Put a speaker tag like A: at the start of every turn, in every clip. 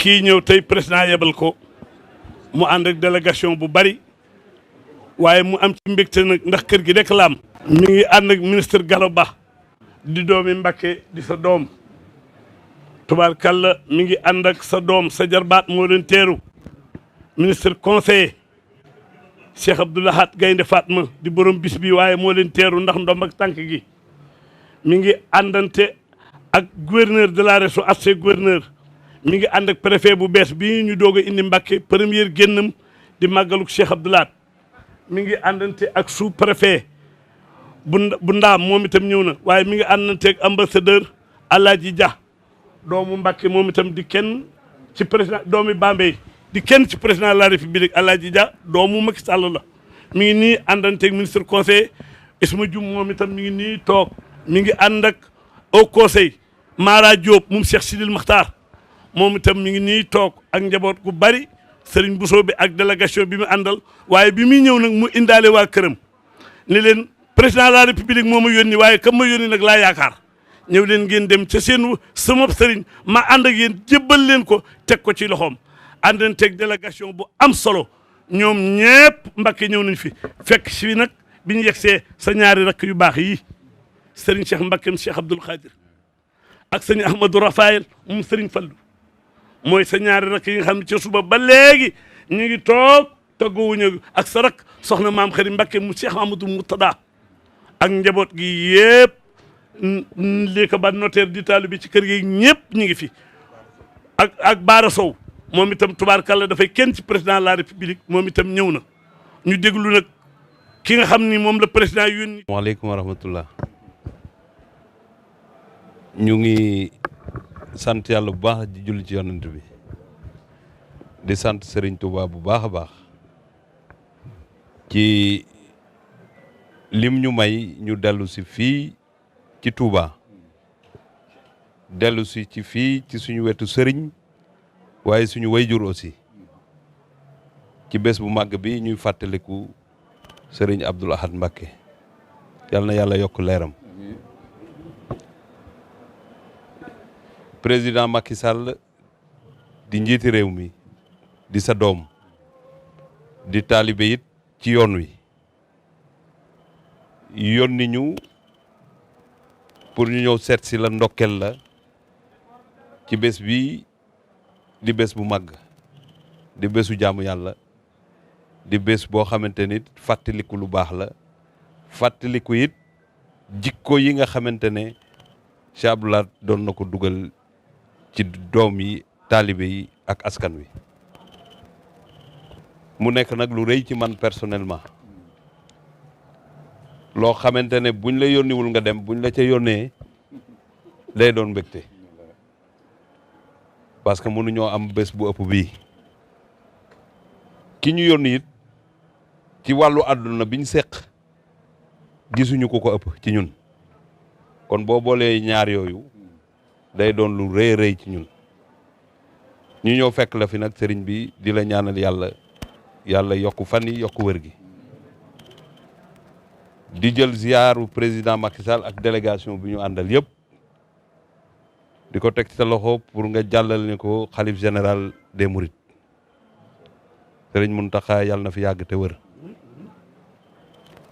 A: kii ñëw tey président yebal ko mu ànd ak délégation bu bari waaye mu am ci mbégte nag ndax kër gi rek la am. mi ngi ànd ak ministre Gallo Ba di doomi Mbacké di sa doom tubaarkàlla mi ngi ànd ak sa doom sa jarbaat moo leen teeru ministre conseiller Cheikh Abdou Lahad Gaynde Fatma di borom bis bi waaye moo leen teeru ndax ndomb ak tànk gi mi ngi àndante ak gouverneur de la région ak ses gouverneur mi ngi ànd ak préfet bu bees bii ñu doog a indi Mbacké première génnam di màggaluk Cheikh Abdou Lahad mi ngi àndante ak sous préfet bu ndaam moom itam ñëw na waaye mi ngi àndante ak ambassadeur Alaaji Dia doomu Mbacké moom itam di kenn ci président doomi Bambey di kenn ci président de la république Alaaji Dia doomu Macky Sall la mi ngi nii àndante ak ministre conseil Isma Dioum moom itam mi ngi nii toog mi ngi ànd ak au conseil Mara Diop moom Cheikh Sidil Makhtar moom itam mi ngi nii toog ak njaboot gu bari Serigne Bousso bi ak délégation bi mu àndal waaye bi muy ñëw nag mu indaale waa këram ni leen président de la république moo ma yónni waaye kam ma yónni nag laa yaakaar ñëw leen ngeen dem ca seen sama sëriñ ma ànd ak yéen jébbal leen ko teg ko ci loxoom àndanteeg délégation bu am solo ñoom ñëpp Mbacké ñëw nañ fi fekk si nag bi ñu yegsee sa ñaari rakk yu baax yi Serigne Cheikh Mbacké Cheikh Abdoul Khadir ak sëñ Ahmadou Rafael moom Serigne Fallou mooy sa ñaari rakk yi nga xam ne ci suba ba léegi ñu ngi toog togguwuñu ak sa rakk soxna maam Xari Mbacké mu Cheikh Amadou Moutada ak njaboot gi yëpp lii ko ba notaire di taalibe bi ci kër gi ñëpp ñu ngi fi ak Baara Sow moom itam tubaarkàlla dafay kenn ci président de la république moom itam ñëw na ñu déglu nag ki nga xam ni moom la président yónni.
B: waaleykum wa rahmatullah ñu ngi sant yàlla bu baax di julli ci yonent bi di sant Serigne Touba bu baax a baax ci lim ñu may ñu dellu si fii ci Touba dellu si ci fii ci suñu wetu sëriñ waaye suñu wayjur aussi ci bés bu màgg bi ñuy fàttaliku Serigne Abdoul Ahad Mbacké yal na yàlla yokk leeram. président Macky Sall di njiiti réew mi di sa doom di taalibe it ci yoon wi yónni ñu pour ñu ñëw seet si la ndokkel la ci bés bi di bés bu màgg di bésu jaamu yàlla di bés boo xamante nit fàttaliku lu baax la fàttaliku it jikko yi nga xamante ne Cheikh Abdou Lahad doon na ko dugal ci doom yi taalibe yi ak askan wi mu nekk nag lu rëy ci man personnellement loo xamante ne buñ la yónniwul nga dem buñ la ca yónnee day doon mbégte parce que mënuñoo am bés bu ëpp bii ki ñu yónni it ci wàllu àdduna biñ seq gisuñu ko ëpp ci ñun kon boo boolee ñaar yooyu day doon lu rëy rëy ci ñun ñu ñëw fekk la fi nag sëriñ bi di la ñaanal yàlla yokku fan yi yokku wër gi di jël ziyaaru président Macky Sall ak délégation bi ñu àndal yëpp di ko teg ci sa loxo pour nga jàllal ni ko xalif général des Mourides sëriñ Mountakha yàlla na fi yàgg te wër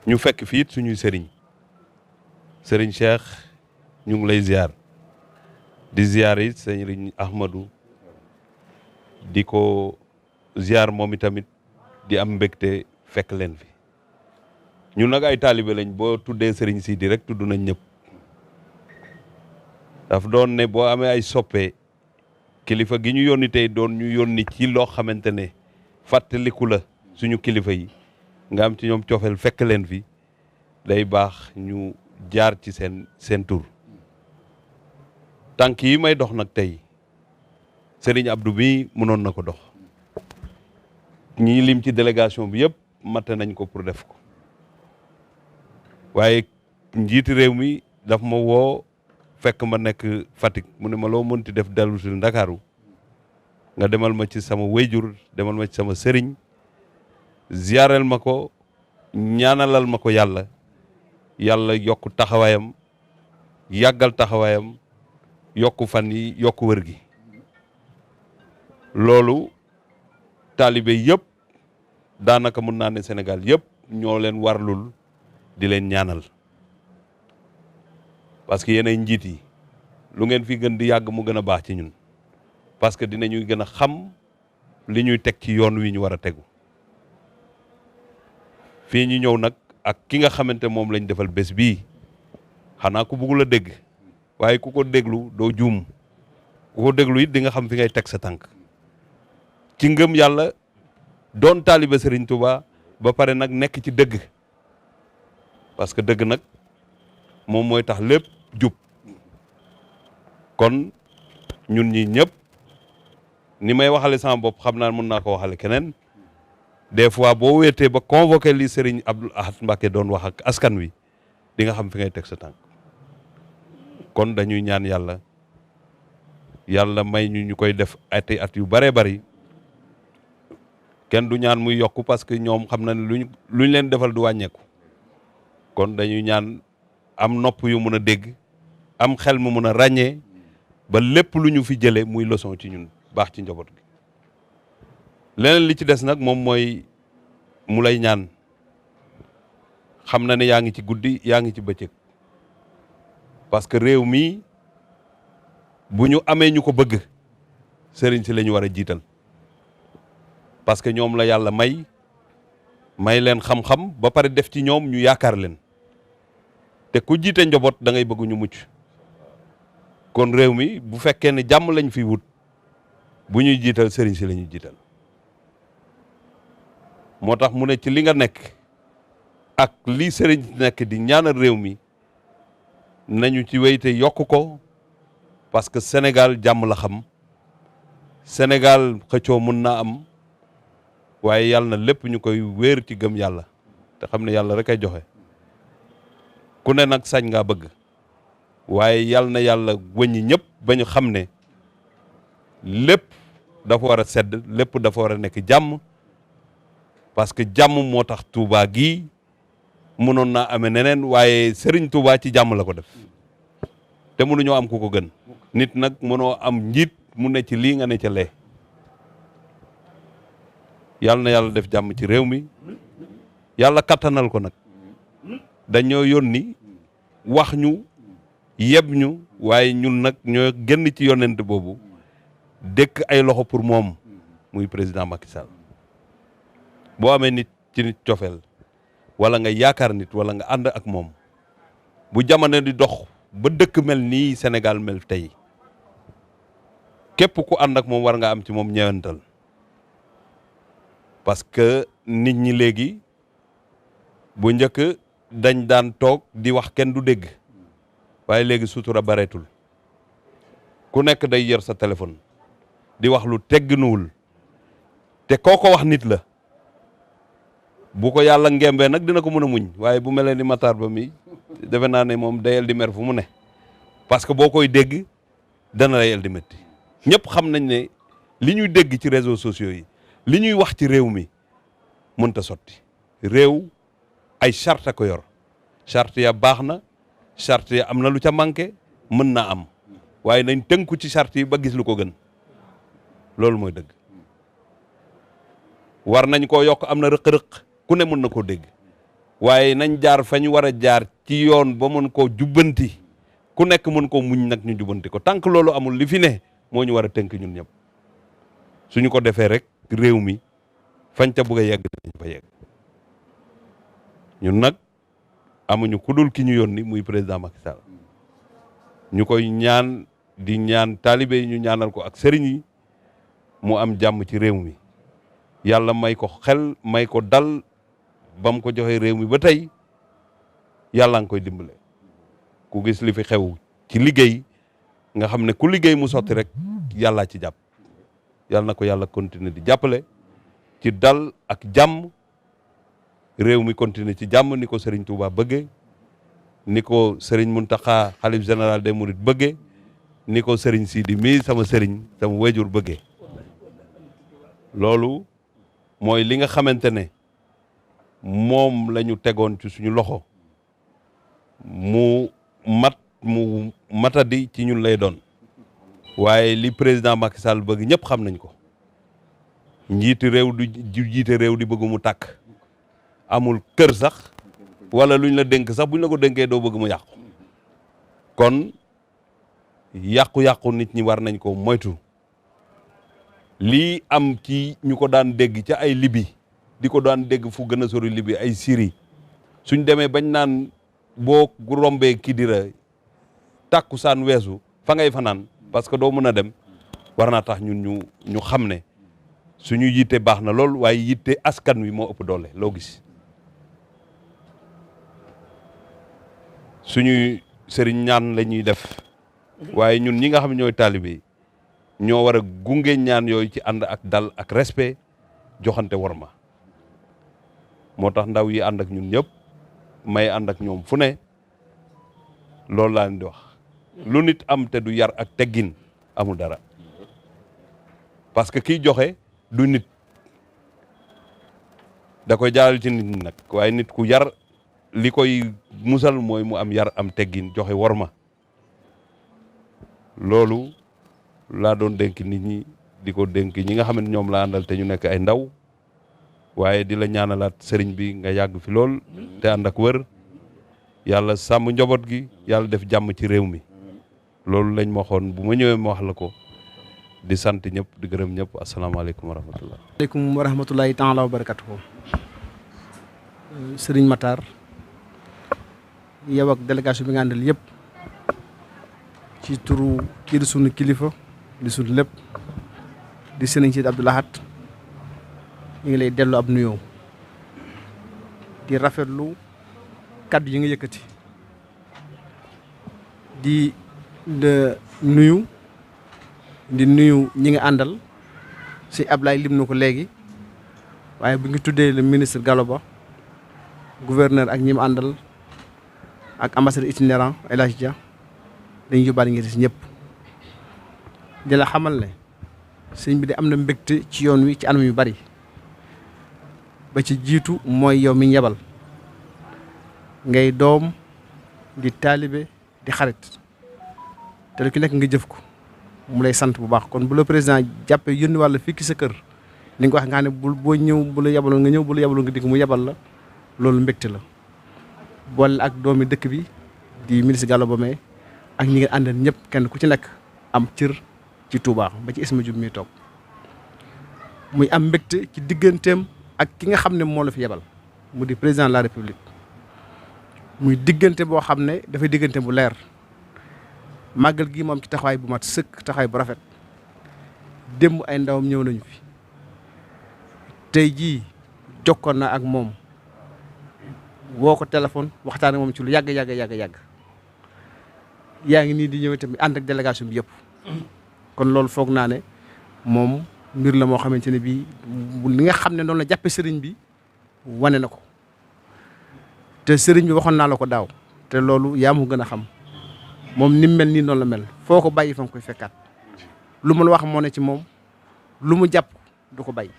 B: ñu fekk fii it suñuy sëriñ Cheikh ñu ngi lay ziar di ziar it sëriñ Ahmadou di ko ziar moom itamit di am mbégte fekk leen fi ñun nag ay taalibe lañ boo tuddee sëriñ Sidi rek tudd nañ ñëpp daf doon ne boo amee ay soppe kilifa gi ñu yónni tey doon ñu yónni ci loo xamante ne fàttaliku la suñu kilifa yi nga am ci ñoom coofeel fekk leen fi day baax ñu jaar ci seen tur tànk yi may dox nag tey Serigne Abdou bi mënoon na ko dox ñi lim ci délégation bi yëpp matte nañ ko pour def ko waaye njiiti réew mi daf ma woo fekk ma nekk Fatick mu ne ma loo mënti def dellu si Ndakaaru nga demal ma ci sama wéyjur demal ma ci sama sëriñ ziareel ma ko ñaanalal ma ko yàlla yokk taxawaayam yàggal taxawaayam yokk fan yi yokk wër gi loolu taalibe yëpp daanaka mun naa ne Sénégal yëpp ñoo leen warlul di leen ñaanal parce que yéenay njiit yi lu ngeen fi gën di yàgg mu gën a baax ci ñun parce que dinañuy gën a xam li ñuy teg ci yoon wi ñu war a tegu fii ñu ñëw nag ak ki nga xamante moom lañ defal bés bii xanaa ku bëggul a dégg waaye ku ko déglu doo juum ku ko déglu it di nga xam fi ngay teg sa tànk ci ngëm yàlla doon taalibe Serigne Touba ba pare nag nekk ci dëgg parce que dëgg nag moom mooy tax lépp jub kon ñun ñi ñëpp ni may waxale sama bopp xam naa mën naa ko waxale keneen des fois boo wéetee ba convoqué li Serigne Abdoul Ahad Mbacké doon wax ak askan wi di nga xam fi ngay teg sa tànk kon dañuy ñaan yàlla may ñu koy def at yu bëree bëri kenn du ñaan muy yokk parce que ñoom xam na ne luñ leen defal du wàññeeku kon dañuy ñaan am nopp yu mun a dégg am xel mu mun a ràññee ba lépp lu ñu fi jëlee muy leçon ci ñun baax ci njaboot gi leneen li ci des nag moom mooy mu lay ñaan xam na ne yaa ngi ci guddi yaa ngi ci bëccëg parce que réew mi bu ñu amee ñu ko bëgg sëriñ si la ñu war a jiital parce que ñoom la yàlla may leen xam-xam ba pare def ci ñoom ñu yaakaar leen te ku jiite njaboot da ngay bëgg ñu mucc kon réew mi bu fekkee ne jàmm lañ fi wut bu ñuy jiital sëriñ si la ñuy jiital moo tax mu ne ci li nga nekk ak li sëriñ nekk di ñaanal réew mi nañu ci wéyte yokk ko parce que Sénégal jàmm la xam Sénégal xëccoo mun naa am waaye yàlla na lépp ñu koy wéer ci gëm yàlla te xam ne yàlla rek ay joxe ku ne nag sañ ngaa bëgg waaye yàlla na yàlla wëññi ñëpp ba ñu xam ne lépp dafa war a sedd lépp dafa war a nekk jàmm parce que jàmm moo tax Touba gii mënoon naa amee neneen waaye Serigne Touba ci jàmm la ko def te mënuñoo am ku ko gën nit nag mënoo am njiit mu ne ci lii nga ne ca lee yàlla na yàlla def jàmm ci réew mi yàlla kattanal ko nag dañoo yónni wax ñu yeb ñu waaye ñun nag ñoo génn ci yonent boobu dëkk ay loxo pour moom muy président Macky Sall boo amee nit ci nit cofeel wala nga yaakaar nit wala nga ànd ak moom bu jamono di dox ba dëkk mel nii Sénégal mel tey képp ku ànd ak moom war nga am ci moom ñewental parce que nit ñi léegi bu njëkk dañ daan toog di wax kenn du dégg waaye léegi sutura bareetul ku nekk day yor sa téléphone di wax lu tegginuwul te koo ko wax nit la bu ko yàlla ngembee nag dina ko mën a muñ waaye bu mel ni Matar Ba mi defe naa ne moom dayel di mer fu mu ne parce que boo koy dégg dana la yel di métti ñëpp xam nañ ne li ñuy dégg ci réseaux sociaux yi li ñuy wax ci réew mi mënta sotti réew ay charte ko yor charte ya baax na charte ya am na lu ca manqué mën naa am waaye nañ tënku ci charte yi ba gis lu ko gën loolu mooy dëgg war nañ koo yokk am na rëq-rëq ku ne mën na koo dégg waaye nañ jaar fa ñu war a jaar ci yoon ba mën koo jubbanti ku nekk mën koo muñ nag ñu jubbanti ko tant que loolu amul li fi ne moo ñu war a tënk ñun ñëpp suñu ko defee rek réew mi fañ ca bëgg a yegg dañ fa yegg ñun nag amuñu ku dul ki ñu yónni muy président Macky Sall ñu koy ñaan di ñaan taalibe yi ñu ñaanal ko ak sëriñ yi mu am jàmm ci réew mi yàlla may ko xel may ko dal ba mu ko joxee réew mi ba tey yàlla nga koy dimbale ku gis li fi xew ci liggéey nga xam ne ku liggéey mu sotti rek yàllaa ci jàpp yàlla na ko yàlla continuer di jàppale ci dal ak jàmm réew mi continuer ci jàmm ni ko Serigne Touba bëggee ni ko Serigne Mountakha xalif général des Mourides bëggee ni ko Serigne Sidi mii sama Serigne sama wéjur bëggee loolu mooy li nga xamante ne moom la ñu tegoon ci suñu loxo mu matadi ci ñun lay doon waaye li président Macky Sall bëgg ñëpp xam nañ ko njiiti réew du jiite réew di bëgg mu tàkk amul kër sax wala luñ la dénk sax buñ la ko dénkee doo bëgg mu yàqu kon yàqu-yàqu nit ñi war nañ ko moytu lii am ci ñu ko daan dégg ca ay Libi di ko daan dégg fu gën a sori Libi ay Syrie suñ demee bañ naan boo rombee Kidira tàkkusaan weesu fa ngay fanaan parce que doo mën a dem war naa tax ñun ñu xam ne suñu yitte baax na lool waaye yitte askan wi moo ëpp doole loo gis suñuy sëriñ ñaan la ñuy def waaye ñun ñi nga xam ne ñooy taalibe ñoo war a gunge ñaan yooyu ci ànd ak dal ak respect joxante worma moo tax ndaw yi ànd ak ñun ñëpp may ànd ak ñoom fu ne loolu laa leen di wax lu nit am te du yar ak teggin amul dara parce que kiy joxe du nit da koy jaaral ci nit ñi nag waaye nit ku yar li koy musal mooy mu am yar am teggin joxe worma loolu laa doon dénk nit ñi di ko dénk ñi nga xam ne ñoom laa àndal te ñu nekk ay ndaw waaye di la ñaanalaat sëriñ bi nga yàgg fi lool te ànd ak wër yàlla sàmm njaboot gi yàlla def jàmm ci réew mi loolu lañ ma waxoon bu ma ñëwee ma wax la ko di sant ñëpp di gërëm ñëpp asalaamaaleykum wa rahmatullah.
C: aleykum wa rahmatullahi taala wa barakatuhu. Sëriñ Matar yow ak délégation bi nga àndal yëpp ci turu kii di sunu kilifa di sunu lépp di sëriñ Sidi Abdou Lahad ñu ngi lay dellu ab nuyoo di rafetlu kaddu yi nga yëkkati di nuyu ñi nga àndal si Ablaye lim na ko léegi waaye bu ngi tuddee le ministre Gallo Ba gouverneur ak ñi mu àndal ak ambassadeur itinérant El Hadj Dia dañuy yóbbaale ngir si ñëpp di la xamal ne sëñ bi de am na mbégte ci yoon wi ci anam yu bari ba ci jiitu mooy yow mi ñebal ngay doom di taalibe di xarit te lu ki nekk nga jëf ko mu lay sant bu baax kon bu la président jàppee yónni wàlla fii ki sa kër ni nga ko wax nga xam ne boo ñëw bu la yebaloon nga ñëw bu la yebaloon nga dikk mu yebal la loolu mbégte la boole ak doomi dëkk bi di ministre Gallo Ba mais ak ñi ngeen àndal ñëpp kenn ku ci nekk am cër ci Touba ba ci Isma Diouf mi toog muy am mbégte ci digganteem ak ki nga xam ne moo la fi yebal mu di président de la république muy diggante boo xam ne dafay diggante bu leer màggal gi moom ci taxawaay bu mat sëkk taxawaay bu rafet démb ay ndawam ñëw nañu fi tey jii jokkoon na ak moom woo ko téléphone waxtaan ak moom ci lu yàgg yaa ngi nii di ñëw tamit ànd ak délégation bi yëpp kon loolu foog naa ne moom mbir la moo xamante ne bii li nga xam ne noonu la jàppe sëriñ bi wane na ko te sëriñ bi waxoon naa la ko daaw te loolu yaa mu gën a xam moom ni mu mel nii noonu la mel foo ko bàyyi fa nga koy fekkaat lu mu la wax moo ne ci moom lu mu jàpp du ko bàyyi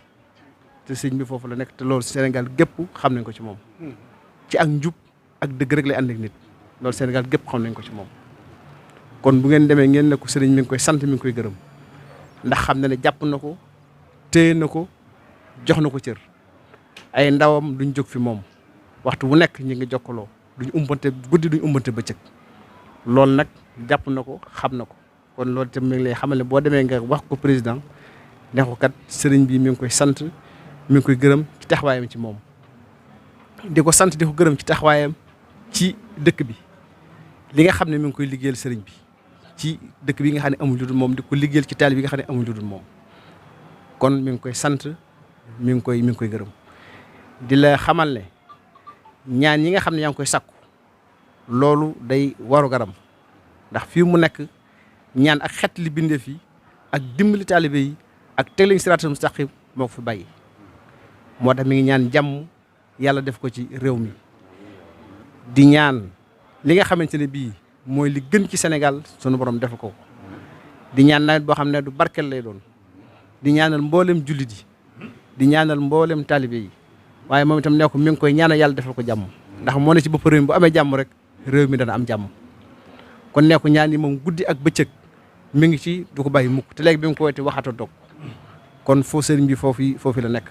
C: te sëriñ bi foofu la nekk te loolu Sénégal gépp xam nañ ko ci moom ci ak njub ak dëgg rek lay ànd ak nit loolu Sénégal gépp xam nañ ko ci moom kon bu ngeen demee ngeen ne ko sëriñ mi ngi koy sant mi ngi koy gërëm ndax xam na ne jàpp na ko téye na ko jox na ko cër ay ndawam duñ jóg fi moom waxtu bu nekk ñi ngi jokkaloo duñ umbante guddi duñ umbante bëccëg loolu nag jàpp na ko xam na ko kon loolu itam mi ngi lay xamal ne boo demee nga wax ko président ne ko kat sëriñ bi mi ngi koy sant mi ngi koy gërëm ci taxawaayam ci moom di ko sant di ko gërëm ci taxawaayam ci dëkk bi li nga xam ne mi ngi koy liggéeyal sëriñ bi ci dëkk bi nga xam ne amul lu dul moom di ko liggéeyal ci taali bi nga xam ne amul lu dul moom kon mi ngi koy sant mi ngi koy gërëm di la xamal ne ñaan yi nga xam ne yaa ngi koy sakku loolu day waru garam ndax fii mu nekk ñaan ak xet li bindeef yi ak dimbali taalibe yi ak teg leen siraatal mustaqim moo ko fi bàyyi moo tax mi ngi ñaan jàmm yàlla def ko ci réew mi di ñaan li nga xamante ne bii mooy li gën ci Sénégal sunu borom def ko di ñaan nawet boo xam ne du barkel lay doon di ñaanal mboolem jullit yi di ñaanal mboolem taalibe yi waaye moom itam ne ko mi ngi koy ñaanal yàlla defal ko jàmm ndax moo ne ci bopp réew mi bu amee jàmm rek réew mi dana am jàmm kon ne ko ñaan yi moom guddi ak bëccëg mi ngi ci du ko bàyyi mukk te léegi bi mu ko wootee waxato dog kon foo sëriñ bi foofu la nekk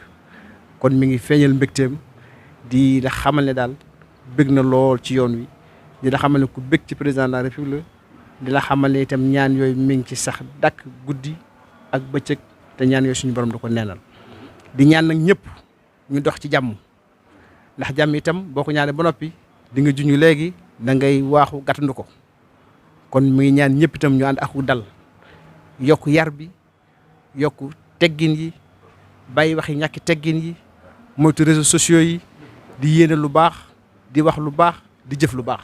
C: kon mi ngi feeñal mbégteem di la xamal ne daal bég na lool ci yoon wi di la xamal ne ku bég ci président de la république di la xamal ne itam ñaan yooyu mi ngi ci sax dakk guddi ak bëccëg te ñaan yooyu suñu borom da ko neenal di ñaan nag ñëpp ñu dox ci jàmm ndax jàmm itam boo ko ñaanee ba noppi di nga juñu léegi da ngay waaxu gàttandu ko kon mi ngi ñaan ñëpp itam ñu ànd ak dal yokk yar bi yokk teggin yi bàyyi waxi ñàkki teggin yi moytu réseaux sociaux yi di yéene lu baax di wax lu baax di jëf lu baax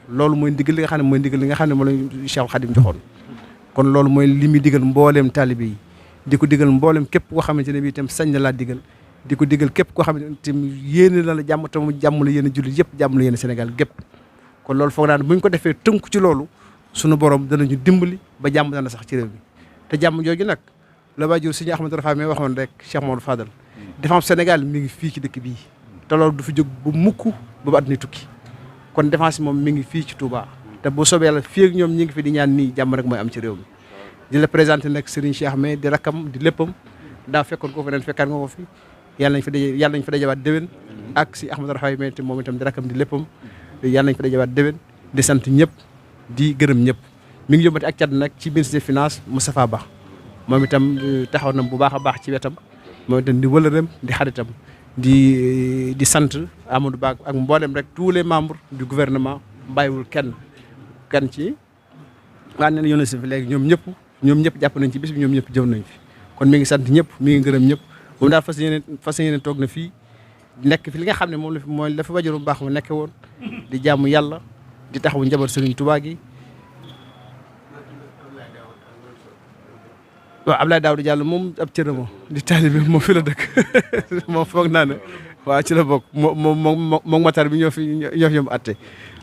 C: loolu mooy ndigal li nga xam ne mooy ndigal li nga xam ne moo la Cheikh Khadim joxoon kon loolu mooy li muy digal mbooleem taalibe yi di ko digal mbooleem képp koo xamante ne bii itam sañ na laa digal di ko digal képp koo xamante ne itam yéene na la jàmm te mu jàmm la yéene jullit yëpp jàmm la yéene Sénégal gépp kon loolu foog naa ne bu ñu ko defee tënku ci loolu sunu borom danañu dimbali ba jàmm dana sax ci réew mi te jàmm jooju nag la waajur suñu Ahmadou Rafa mi waxoon rek Cheikh Mamadou Fadal défense Sénégal mi ngi fii ci dëkk bii te loolu du fi jóg bu mukk ba àddina tukki kon défense moom mi ngi fii ci Touba te bu soobee yàlla fii ak ñoom ñi ngi fi di ñaan nii jàmm rek mooy am ci réew mi di la présenté nag Serigne Cheikh mais di rakkam di léppam daa fekkoon ko fi ren fekkaat nga ko fi yàlla nañ fa dajewaat déwén ak si Ahmadou Rafa mais moom itam di rakkam di léppam yàlla nañ fa dajewaat déwén di sant ñëpp di gërëm ñëpp mi ngi yóbbati ak cat nag ci ministre des finances Moustapha Ba moom itam taxaw na bu baax a baax ci wetam moom itam di wëlëreem di xaritam di sant Amadou Ba ak mboolem rek tous les membres du gouvernement bàyyiwul kenn ci waa ne yónnee si fi léegi ñoom ñëpp jàpp nañ ci bis bi ñoom ñëpp jëw nañ fi kon mi ngi sant ñëpp mi ngi gërëm ñëpp moom daal fas yéene toog na fii nekk fi li nga xam ne moom la fi mooy la fi wajuru baax mu nekke woon di jaamu yàlla di taxawu njaboot Serigne Touba gi waaw Abdoulaye Daouda Diallo moom ab cërëmo di taalibe moom fi la dëkk moom foog naa ne waaw ci la bokk moom Matar bi ñoo fi ñoom atte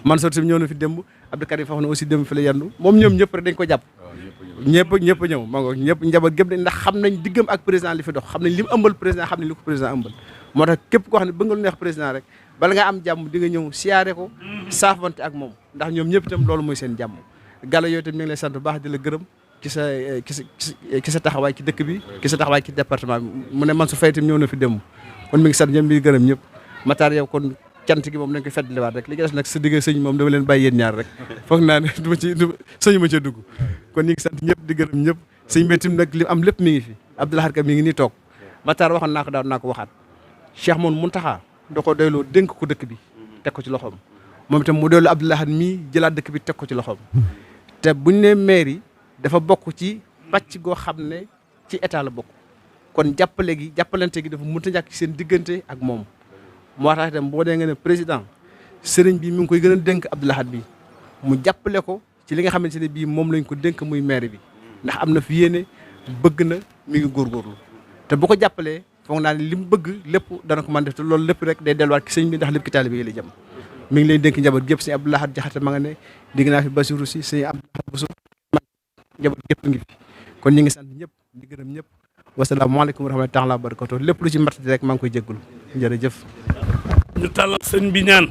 C: man sot tam ñëw na fi démb Abdou Karim Fax na aussi démb fi la yendu moom ñoom ñëpp rek dañ ko jàpp ñëpp ñëw ma ngo ñëpp njaboot gépp ndax xam nañ diggam ak président li fi dox xam nañ li mu ëmbal président xam nañ li ko président ëmbal moo tax képp koo xam ne bëgg nga lu neex président rek bala nga am jàmm di nga ñëw siyaare ko saafante ak moom ndax ñoom ñëpp itam loolu mooy seen jàmm gàlla yooyu itam ñu ngi lay sant bu baax di la gërëm ci sa taxawaay ci dëkk bi ci sa taxawaay ci département bi mu ne man su fay itam ñëw na fi démb kon mi ngi sant ñëpp mi ngi gërëm ñëpp Matar yow kon cant gi moom nañ ko feddliwaat rek li nga des nag sa digg sëñ moom dama leen bàyyi yéen ñaar rek foog naa ne sëñu ma ca dugg kon ñu ngi sant ñëpp di gërëm ñëpp sëñ Bétim nag li am lépp mi ngi fi Abdoulaye Ka mi ngi nii toog Matar waxoon naa ko daaw naa ko waxaat Cheikh moom Mountakha da ko doyloo dénk ko dëkk bi teg ko ci loxoom moom itam mu doyloo Abdoulaye mii jëlaat dëkk bi teg ko ci loxoom te buñ ne mairie dafa bokk ci pàcc goo xam ne ci état la bokk kon jàppalante gi dafa mënta ñàkk ci seen diggante ak moom moo tax itam boo dee nga ne président sëriñ bi mi ngi koy gën a dénk Abdoulaye bi mu jàppale ko ci li nga xamante ne bii moom lañ ko dénk muy maire bi ndax am na fi yéene bëgg na mi ngi góorgóorlu te bu ko jàppalee foog naa ne li mu bëgg lépp dana ko mën def te loolu lépp rek day delluwaat ci sëñ bi ndax lépp ki taalibe yi la jëm mi ngi lay dénk njaboot gépp sëñ Abdoulaye Jaxate ma nga ne dégg naa fi Basiru si sëñ Abdoulaye Bousso njaboot gépp ngi fi kon ñu ngi sant ñëpp di gërëm ñëpp wasalaamaaleykum wa rahmatullahi taala wa barakatuh lépp lu ci mbartati rek maa ngi koy jéggul jërëjëf
A: ñu tàllal sëñ bi ñaan